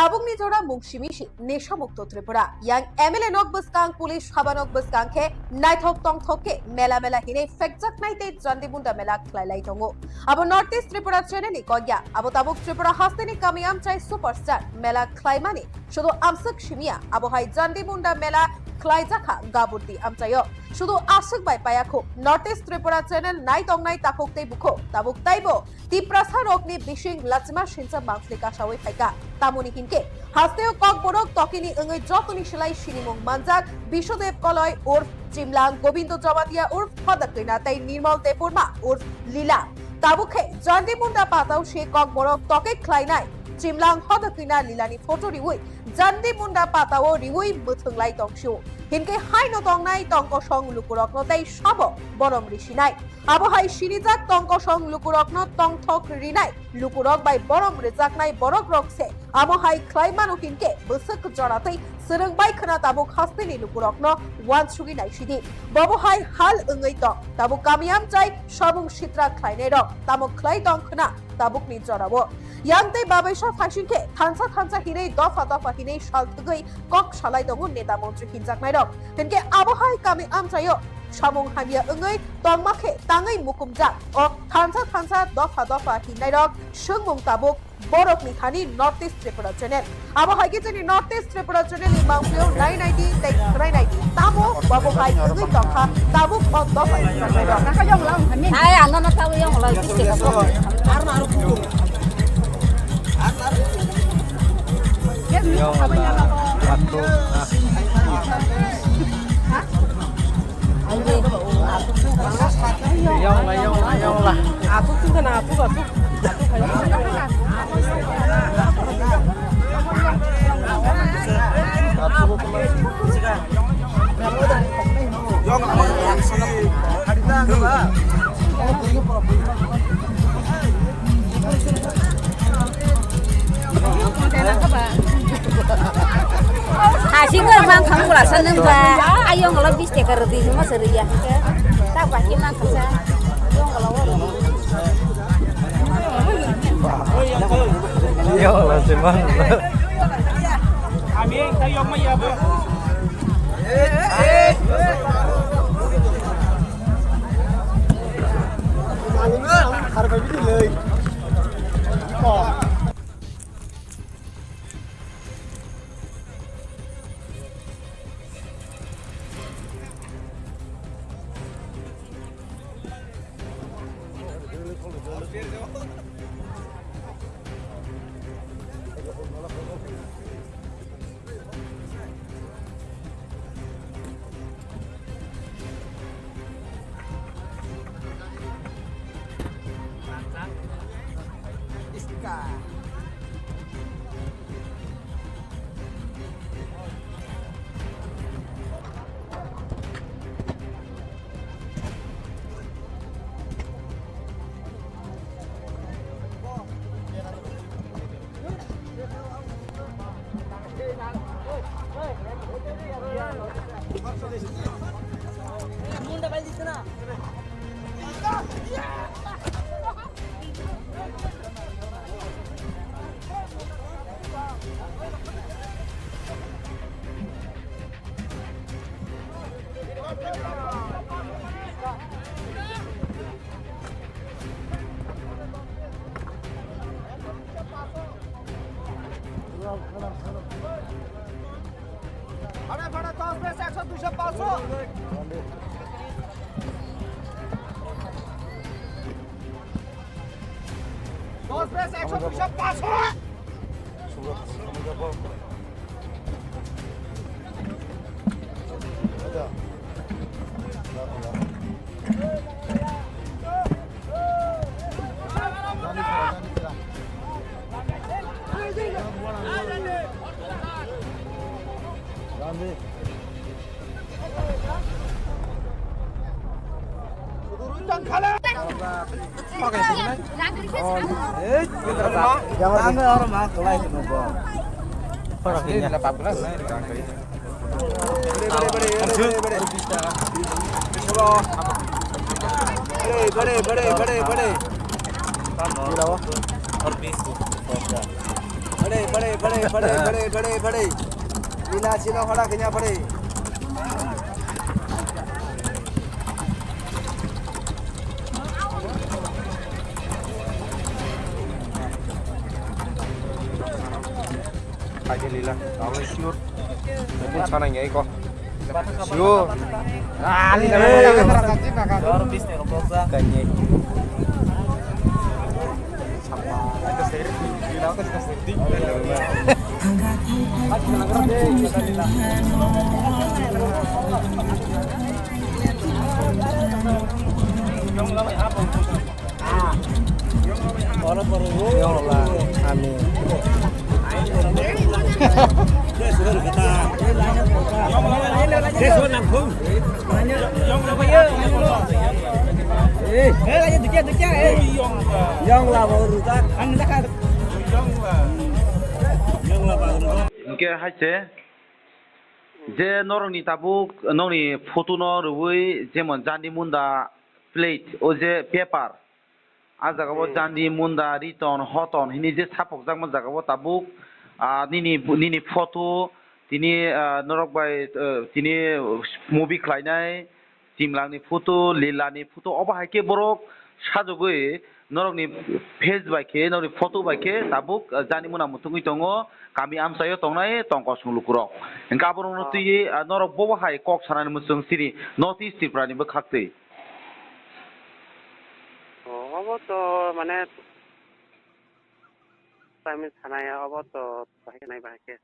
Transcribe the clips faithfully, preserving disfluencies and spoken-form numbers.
Tabukni jora mung simi si Nisha Mukto Tripura. Yang M L A nok bwskang, police haba nok bwskang khe naithok tongthok khe mela mela hinwi phekjaknai tei Jandi Munda mela khlai lai tongo. Abo North East Tripura channel ni kok ya. Abo tabuk Tripura hasteni kami amchai superstar mela khlaimani sudu amswk simi ya. Abo hai Jandi Munda mela khlaijakha Gaburdi amchaio. Sudu aswk bai payakho North East Tripura channel nai tongnai takhuk tei bukhuk tabuk taibo Tiprasa rokni bising lachima sincha mansli kasawi phaikha. Tamoni hinkhe hasteo Kokborok tokini wngwi jotoni silai sinimung manjak Biswadev Koloi urf Chimlang, Gobindo Jamatia urf Hodakwina tei Nirmal Debbarma urf Lila. Tabuk khe Jandi Munda patao se Kokborok toke khlainai Chimlang Hodakwina Lilani photo riwi Jandi Munda patao riwi mwthwnglai tongsio. Hinkhe haino tongnai tongkosong lukurokno tei sabo borom risinai. Abo hai sinijak tongkosong lukurokno tongthok rinai lukurok bai borom rijaknai borokrok se amo hai khlai mano hinkhe bwswk joratwi swrwng bai khwna tabuk hasteni lukurokno uansugwi naisidi. Bobo hai hal wngwi tong tabuk kami amchai sabung sitra khlainairok tamo khlai tong khwna tabukni jorao. Yang tei babaisa phaising khe thansa thansa hinwi dopha dopha hinwi sal thwgwi kok salai tongo neta montri hinjaknairok. Hinkhe abo hai kami amchaio samung hamya wngwi tongma khe tangwi mukumjak o thansa thansa dopha dopha hinnairok swngmung tabuk borokni thani North East Tripura Channel. Abo hai khe chini North East Tripura Channel ni mangpio nai nai di tei khwnai nai di. Tamo babo hai wngwi tongkha tabuk o dopha hinjaknairok. Ai, ano na tawi yang lai bisi ka. Yong la, atu, ah. Yong la, yong la, yong la. Atu tu kana atu atu. Asing ko mang kham gula san nang ba. Ayong lo bis te kar di ma sari ya. Ta ba ki mang kham sa. Ayong lo. Yo, la se mang. Ami ta yong ma ya ba. ফাড়ে ফাড়ে দশ বিশ একশো দুশো পাঁচশো। দশ বিশ একশো দুশো পাঁচশো। Pare, pare, pare, pare, pare, pare. Ina sino hora kenya pare. Aje lila, awai sure. Mukun sana nyai ko. Sure. Ah, lila. Kanye. Hingke hai se, je norokni tabuk nokni photo no rwui jemon jandi munda plate o je paper, ah jaga o jandi munda riton hoton hini je sapokjakma jaga o tabuk, ah, nini, nini photo tini, ah, norok bai, ah, tini movie khlainai, Chimlangni photo, Lilani photo, obo hai khe borok sajagwi norokni face bai khe, norokni photo bai khe tabuk, ah, jani muna muthungwi tongo, kami amchaio tongnai tongkosong lukurok. Hwnkhe aborokno twiwi, ah, norok bobo hai kok sanani muchung chini North East Tripurani bwkhaktwi. O, obo to mane, tamo sanai, obo to bahai nai bahai khe.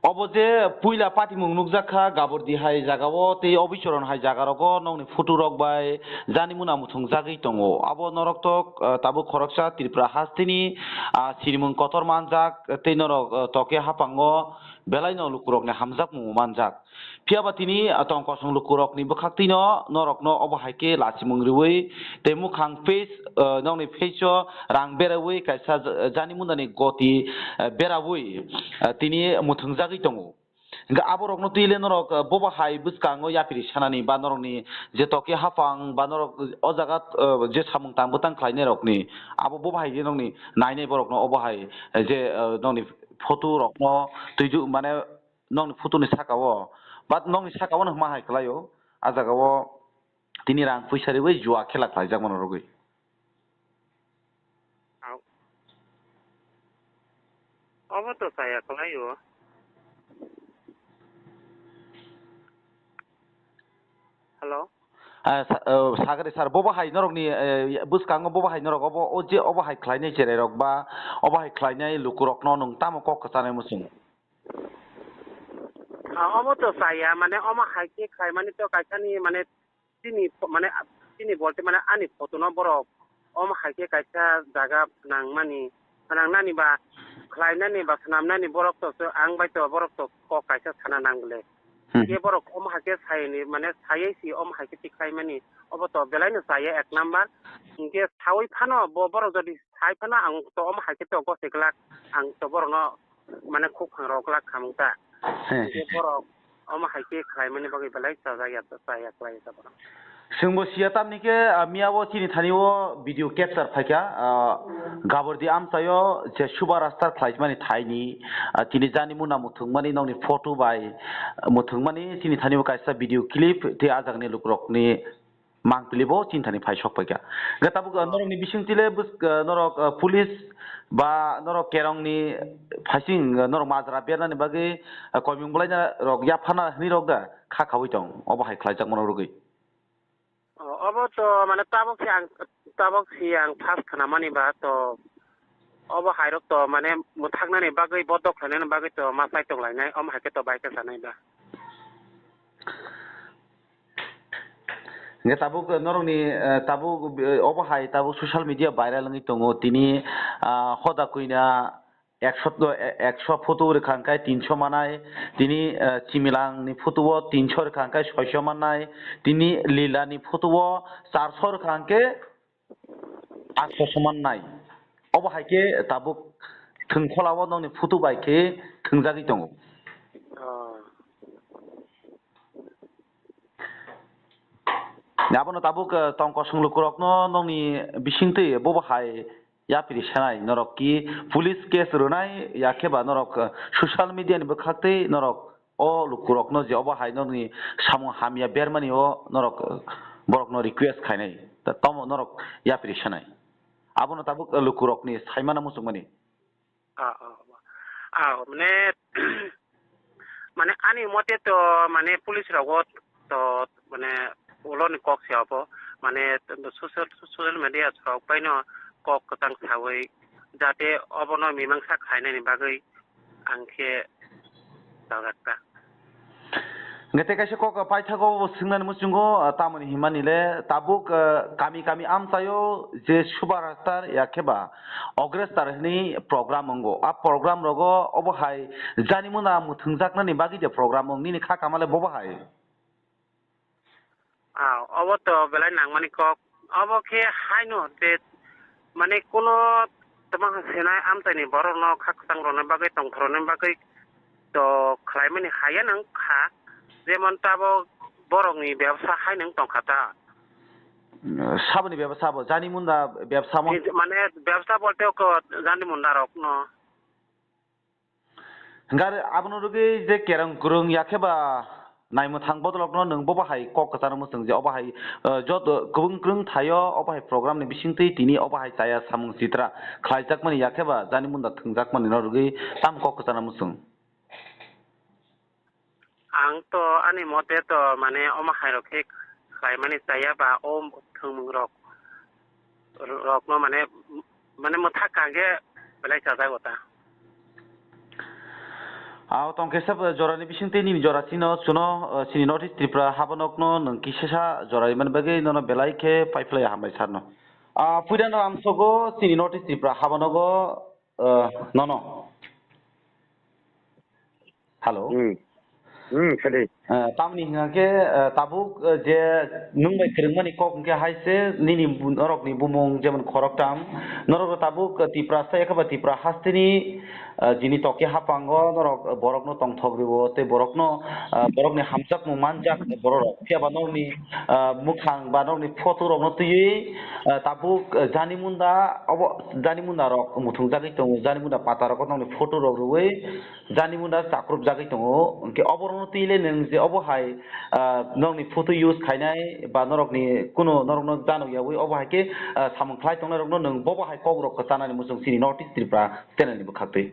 Obo je puila patimung nukjak kha Gabordi hai jagao tei Obichoron hai jagarogo nokni photo rok bai jani muna muthung jagwi tongo. Abo norok tok, eh, tabuk khoroksa Tripura hasteni, ah, sinimung kotor manjak tei norok, eh, tokhe haphango belaino lukurokni hamjakmung manjak. Phiya ba tini, ah, tong kosong lukurokni bwkhaktwino norokno obo hai khe lachimung rwui tei mukhang face, ah, nokni face-o rang beraui kaisa ja-, jani mundani goti, ah, beraui, ah, tini muthungjagwi tongo. Hwnkhe aborokno twi le norok, ah, bobo hai bwskango yapri sanani ba norokni je tokhe haphang ba norok o jaga, ah, je samung tang bwtang khlainairokni abo bobo hai je nokni nainai borokno obo hai je, ah, nokni photo rokno twidu mane nokni photo ni saka o, but nokni saka o no hwnma hai kwlai o, ah jaga o tini rang puisa riui jua khela khlaijak mano rwgwi. Au. Obo to chaya kwlai o. Hello? Ah, sa-, oh, sagri sir, bobo hai norokni, eh, bwskango bobo hai norok obo, o je obo hai khlainai cherai rok ba obo hai khlainai lukurokno nwng tamo kok kwchanai muchung? Ah, omo to chaya, mane omo hai khe khlaimani to kaisani, mane chini pho-, mane chini bolte mane ani photo no borok omo hai khe kaisa jaga phnangmani, phnangnani ba khlainani ba swnamnani borok to, to ang bai to borok to kok kaisa sana nang le. Hmm. Hinkhe borok omo hai khe sayani, mane sayai si omo hai khe tikhlaimani, obo to belai no chaya ek number. Hinkhe saui phano bo borok jodi sai phano ang to omo hai khe to gose glak, ang to borok no mane khuk phang rok glak khamung ta. He. Hinkhe borok omo hai khe khlaimani bagwi belai chajak ya, chaya khlai ya ta borok. Chwngbo siya tamni khe, ah, miyabo chini thani o video capture phaikha, ah, Gabordi amchaio je suba rasta khlaimani thaini, ah, tini jani muna muthungmani nokni photo bai, ah, muthungmani chini thani o kaisa video clip tei ajagni lukurokni mangpili bo chini thani phai sok paikha. Hwnkhe tabuk, ah, norokni bisingtwi le bwsk-, ah, norok, ah, police ba norok kerongni phaising, ah, norok majra bernani bagwi, ah, koimung bwlaina rok yaphana hwnwi rok da kha khaui tong, obo hai khlaijak mano rwgwi. O, obo to mane tabuk se ang, tabuk se ang first khnamani ba to obo hai rok to mane mwthaknani bagwi bodok khlainani bagwi to ma chai tong lainai, omo hai khe to bai khe sanai ba. Hingke tabuk norokni, eh, tabuk, eh, obo hai tabuk social media viral wngwi tongo. Tini, ah, hoda kuina ekso, eh, ekso photo rwkha hwnkhe tinso manai. Tini, eh, Chimilangni photo o tinso rwkha hwnkhe soiso manai. Tini Lilani photo o charso rwkha hwnkhe Atso soman nai. Obo hai khe tabuk thwngkholao nokni photo bai khe thwngjagwi tongo. Oh. Abono tabuk, eh, tong kosong lukurokno nokni bisingtwi bobo hai yapri sanai, norok ki police case rwnai, ya khe ba norok, eh, social media ni bwkhak twi norok o lukurokno je obo hai norokni samung hamya bermani o norok, eh, borokno request khainai. Ta tomo norok yapri sanai. Abono tabuk, eh, lukurokni saimano muchungmani. Ah, ah, ah, mane, mane ani mote to, mane police rogo to, mane ulo ni kok se abo, mane social, social media rok bai no kok kwchang sawi, jate obono mimangsa khainani bagwi ang khe chajak ta. Hingke tei kaisa kok paithago bo swngnani muchungo, ah, tamoni hinmani le tabuk, ah, kami kami amchaio je Super Star ya khe ba Ogre Star hwnwi program wngo. A program rogo obo hai jani muna mwthwngjaknani bagwi je program wng nini kha kama le bobo hai. Ah, obo to belai nangmani kok. Obo khe haino je, mane, kuno tamo senai amchaini borokno kha kwchang rwna bagwi, tongthor rwna bagwi to khlaimani haya nang kha, jemon tabok borokni bebsa hai nang tongkha ta. Saboni bebsa bo, jani munda bebsa mo? Mane, bebsa bolte ko jani munda rokno. Hingke abono rwgwi je kereng kwrwng ya khe ba naimwthang bodolokno nwng bobo hai kok kwchangno mwchwng je obo hai, eh, joto kwbwng kwrwng thaio obo hai program ni bisingtwi tini obo hai chaya samung sitra khlaijakmani ya khe ba jani munda thwngjakmani no rwgwi tamo kok kwchangno mwchwng? Ang to ani mote to mane omo hai rok khe khlaimani chaya ba o thwngmung rok. Rokno mane, mane mwthak kangkhe belai chajago ta. Ah, tongkhe sab jorani bisingtwi nini jora chino chuno, ah, chini North East Tripura habanokno nwng kisasa jora rimani bagwi nono belai khe paiphlai hambai sarno. Ah, puirano ang sogo chini North East Tripura habanogo, ah, nono. Hello. Hmm. Hmm, sadi. Eh, tamni hingke, eh, tabuk, eh, je nwng bai kwrwngmani kok hingke hai se nini bu-, norokni bumung jemon khoroktham. Norok tabuk, eh, Tiprasa ekaba Tipra hasteni, eh, jini toke hapango norok, eh, borokno tongthok rio tei borokno, eh, borokni hamjakmung manjak bororok. Phiya ba norokni, eh, mwkhang ba norokni photo rokno twiwi, eh, tabuk, eh, jani munda obo jani munda rok muthungjagwi tongo, jani munda pata rok norokni photo rok rwwi. Jani munda chakrupjagwi tongo, hwnkhe oborokno twi le nwng je obo hai, ah, nokni photo use khainai ba norokni kuno norokno janok yaui obo hai khe, ah, samung khlai tongnairokno nwng bobo hai kokrok kwchanani muchung chini North East Tripura channel ni bwkhaktwi.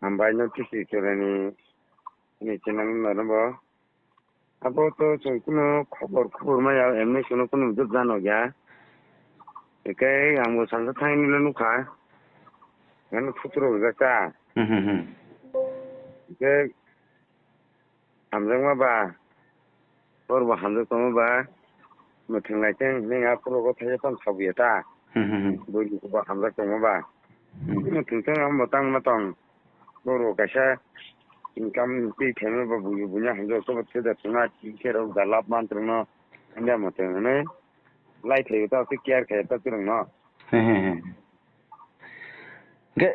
Hambai North East Tripura ni, ni channel no bo. Abo to chwng kunu khobor khobor maya, emni chwngno kunu bujak jano ya. Ekai ang bo salsa thangni le nukha. Ano photo rok rijak ta. Hmm, hmm, hmm. Ekai hamjakma ba, bor bo hamjak tongma ba, mwthang lai teng hinwi a photo rok thaisa tong sabuya ta. Hmm, hmm, hmm. Bwrwi bo hamjak tongma ba. Hmm. Mwthang teng amo tangma tong. Boro kaisa income twi phaima ba bujo buino hamjak sobo theda thwngna khe rok da lab man twrwngno hanja mwthang hwnwi lai thaio ta tei care khaio ta twrwngno. He, he, he. Ge,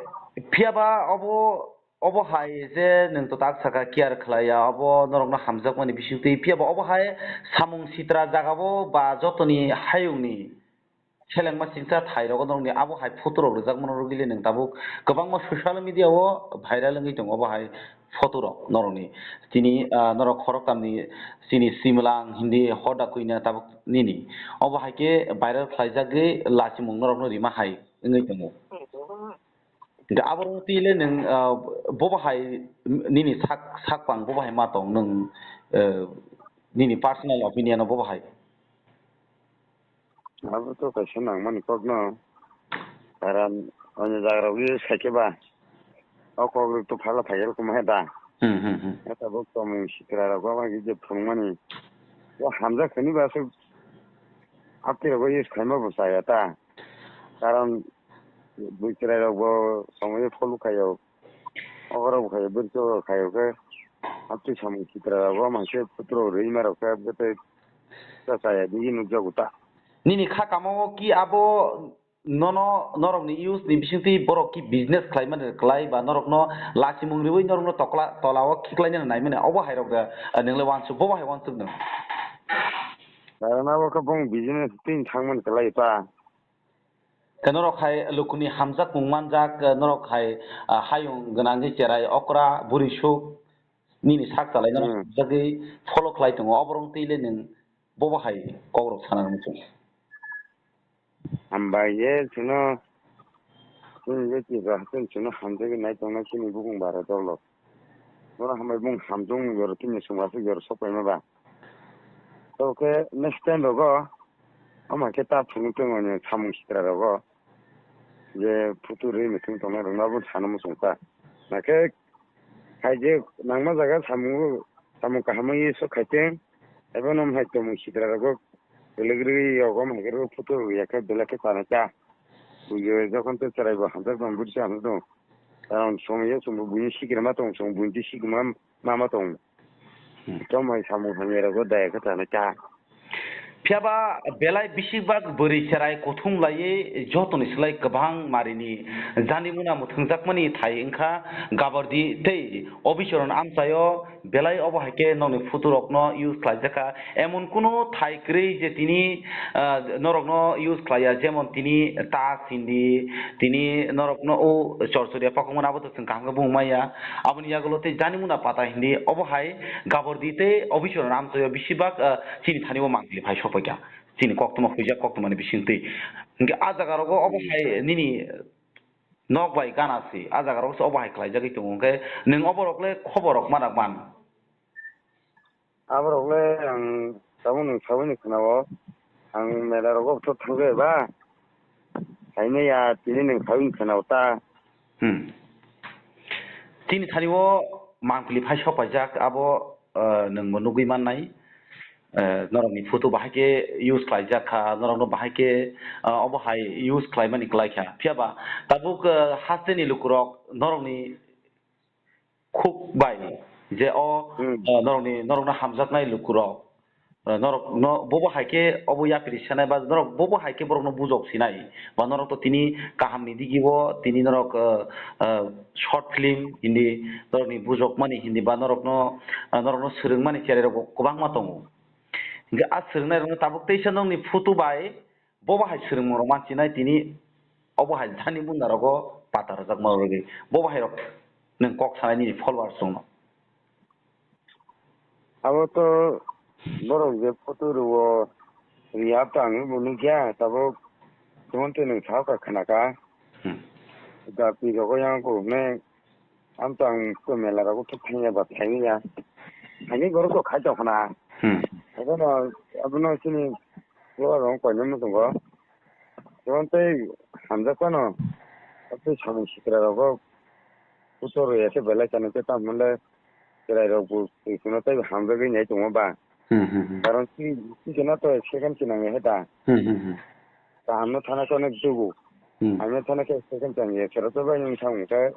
phiya ba obo, obo hai je nwng to tak saka care khlaiya, obo norokno hamjakmani bisingtwi, phiya ba obo hai samung sitra jagao ba jotoni hayungni selengma singcha thai rogo norokni abo hai photo rok rijak mano rwgwi le nwng tabuk kwbangma social media o viral wngwi tongo abo hai photo rok norokni. Chini, ah, norok khoroktham ni chini Simlang hindi hoda kuina tabuk nini obo hai khe viral khlaijagwi lachimung norokno rima hai wngwi tongo. Hingke abo rok twi le nwng, ah, bobo hai nini sak, sak pang bobo hai ma tong nwng, eh, nini personal opinion o bobo hai? Abo to kaisa nangmani kokno, karan onyo jaga rok use khaikhe ba, o kok rok to phala phaikhe rok kuma da. Hmm, hmm, hmm. Tabuk tongmung sitra rok abo hai khe je phunukmani, o hamjak khani ba aswk apni rok use khaima bo chaya ta, karon bwchwrai rok bo somoyo follow khaio, oborok bo khaio, bwrwchok rok khaio khe, apni samung sitra rok bo mangse putro rwima rok khe bwtwi. Cha chaya digi nukjago ta. Nini kha kamo ki abo nono norokni use ni bisingtwi borok ki business khlai mani klai ba norokno lachimung riwi norokno tokla tola o khiklai nani nai mani obo hai rok da, ah, nwngle wansuk bobo hai wansuk nung. Karena bo khe bong business tin thang mani klai ta. Khe norok hai lukuni hamjakmung manjak, norok hai, ah, hayung gwnangwi cherai okra, bwrwi suk, nini sak chalaino Hmm. hamjagwi follow khlai tongo, oborok twi le nwng bobo hai kokrok sana muchung. Hambai ye chwngno, chwng je twibo chwng chwngno hamjagwi nai tongnai chini bukung bara dolo. Bono hambai bung hamjong jora tini chwng aswk jora sok paima ba. Tei khe next time rogo, omo khe ta phunuk tongmani samung sitra rogo. Je photo rwi muchung tongnai rokno bo sana muchung ta. Nakhe Hai je nangma jaga samung, samung kaham wngwi sok khai teng, ebo no hai tongmung sitra rogo belek rwi yogo, hai khe photo rwya khe belai khe chana cha. Bujo jokhon tei chwrai bo hamjak tong, buji hamjak tong. Karon somoi o chwngbo buini sikirma tong, chwng buini twi sikirma mama tong. Hmm. Tamo hai samung hamya rogo daya khe chana cha. Phiya ba belai bisi bak bwrwi cherai kuthum laiwi jotoni slai kwbang marini jani muna mwthangjakmani thai wngkha Gabardi tei Obichorn amchaio belai obo hai khe nokni photo rokno use khlaijak kha. Emon kunu thai kwrwi je tini, ah, norokno use khlaiya, jemon tini tas hindi, tini norokno o chorchoriya pakungmano abo to chwng kaham khe bung maya. Aboni yagulo tei jani muna pata hindi obo hai Gabardi tei Obichorn amchaio bisi bak, ah, chini thani o mangpili phai sokphaikha. Chini koktwma huijak koktwmani bisingtwi. Hinkhe a jaga rogo obo hai nini nok bai gana si, a jaga rogo se obo hai khlaijagwi tongo. Hinkhe nwng obo rok le khobor rok ma rok man? Aborok le ang tabuk nwng saui ni khwnao, ang mela rogo bwthok thangwi ba, saimaya tini nwng saui ni khwnao ta. Hmm. Chini thani o mangpili phai sok paijak, abo, eh, nwng bo nugwi mannai. Eh, norokni photo bahai khe use khlaijak kha, norokno bahai khe, eh, obo hai use khlaimani kwlai kha. Phiya ba tabuk, eh, hasteni lukurok norokni khuk bai je o, Hmm. eh, norokni, norokno hamjaknai lukurok, eh, norokno bobo hai khe obo yapri sanai ba norok bobo hai khe borokno bujok sinai ba norok to tini kahamni digibo tini norok, eh, eh, short film hindi norokni bujokmani hindi ba norokno, eh, norokno swrwngmani cherai rok kwbangma tongo. Hinkhe a swrwngnairokno tabuk teisa nokni photo bai Bobo hai swrwngmungrok manchinai tini obo hai jani bundarogo pata rwjakma rwgwi. Bobo hai rok nwng kok sanai nini followers rokno. Abo to borok je photo rwo, riyap to ang bo nukya, tabuk tongtwi nwng sahoka khwnaka. Hmm. Da pi rogo yang ko hwnwi. Ang to ang to mela rogo thuk thangya ba thangya. Thangwi borok to khai tong khna. Hmm. Abono, abono chini borok rok koinwi muchungo. Tei hamjak phano tei samung sikra rogo kuchuk rwya khe belai chana khe tamo le chwrai rok bo twi phano tei hamjagwi nai tongo ba. Hmm, hmm, hmm. Karon twi, twi kheno to second se nangya khe da. Hmm, hmm, hmm. Kaham no thana khe onek jugo. Hmm. Hamya thana khe second chang ya. Sero to bai nwng samung khe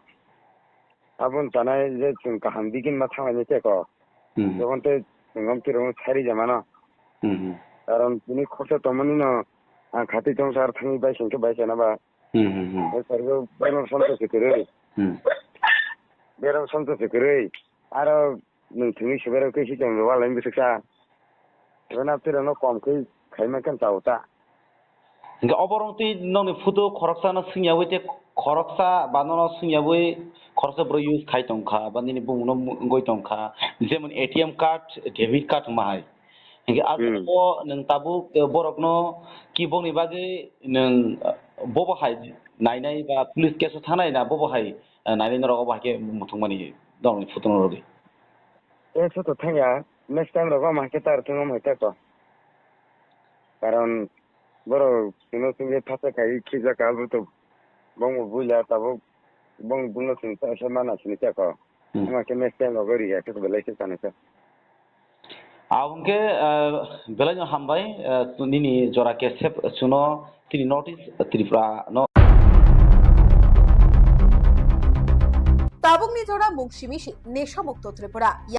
Aboni tanai je chwng kaham digini ma thanglainai tei kok. Hmm. Jokhon tei chwng om twi rwng sari ja mano. Hmm. Karon tini khoroksa tongmani no ang khatwi tong sar thangwi bai sengkhe bai chana ba. Hmm, hmm, hmm. Bai sari bai no santo se kwrwi. Hmm. Berok santo se kwrwi. Aro nwng thwngwi se berok khe si tong walai bwswk sa. Ebo na twi rok no kom khe khai man khe chao ta. Hinkhe oborok twi nokni photo khoroksano swngyawi tei khoroksa ba nono swngyawi khoroksa borok use khai tongkha ba nini bumungno wngwi tongkha, jemon A T M card, debit card wngma hai. Hinkhe ah Hmm. jagao nwng tabuk, eh, borokno kibokni bagwi nwng, eh, bobo hai nainai ba police case o thangnai na bobo hai, eh, nainai norok obo hai khe muthungmani norokni photo no rwgwi? Case o to thangya, next time rogo omo hai khe tar thwngwi omo hai tako. Karon borok chwngno chwngwi phacha khai khibjak kha, abo to bongbo buila tabuk bong bungno chwng ta se mana sini kha ko. Hmm. Ama khe next time rogo riya khe belai khe sana kha. Aboni khe, eh, belai no hambai, eh, nini jora kesep chwngno tini notice Tripura no. Tabukni jora mung simi si Nesha Mukto Tripura.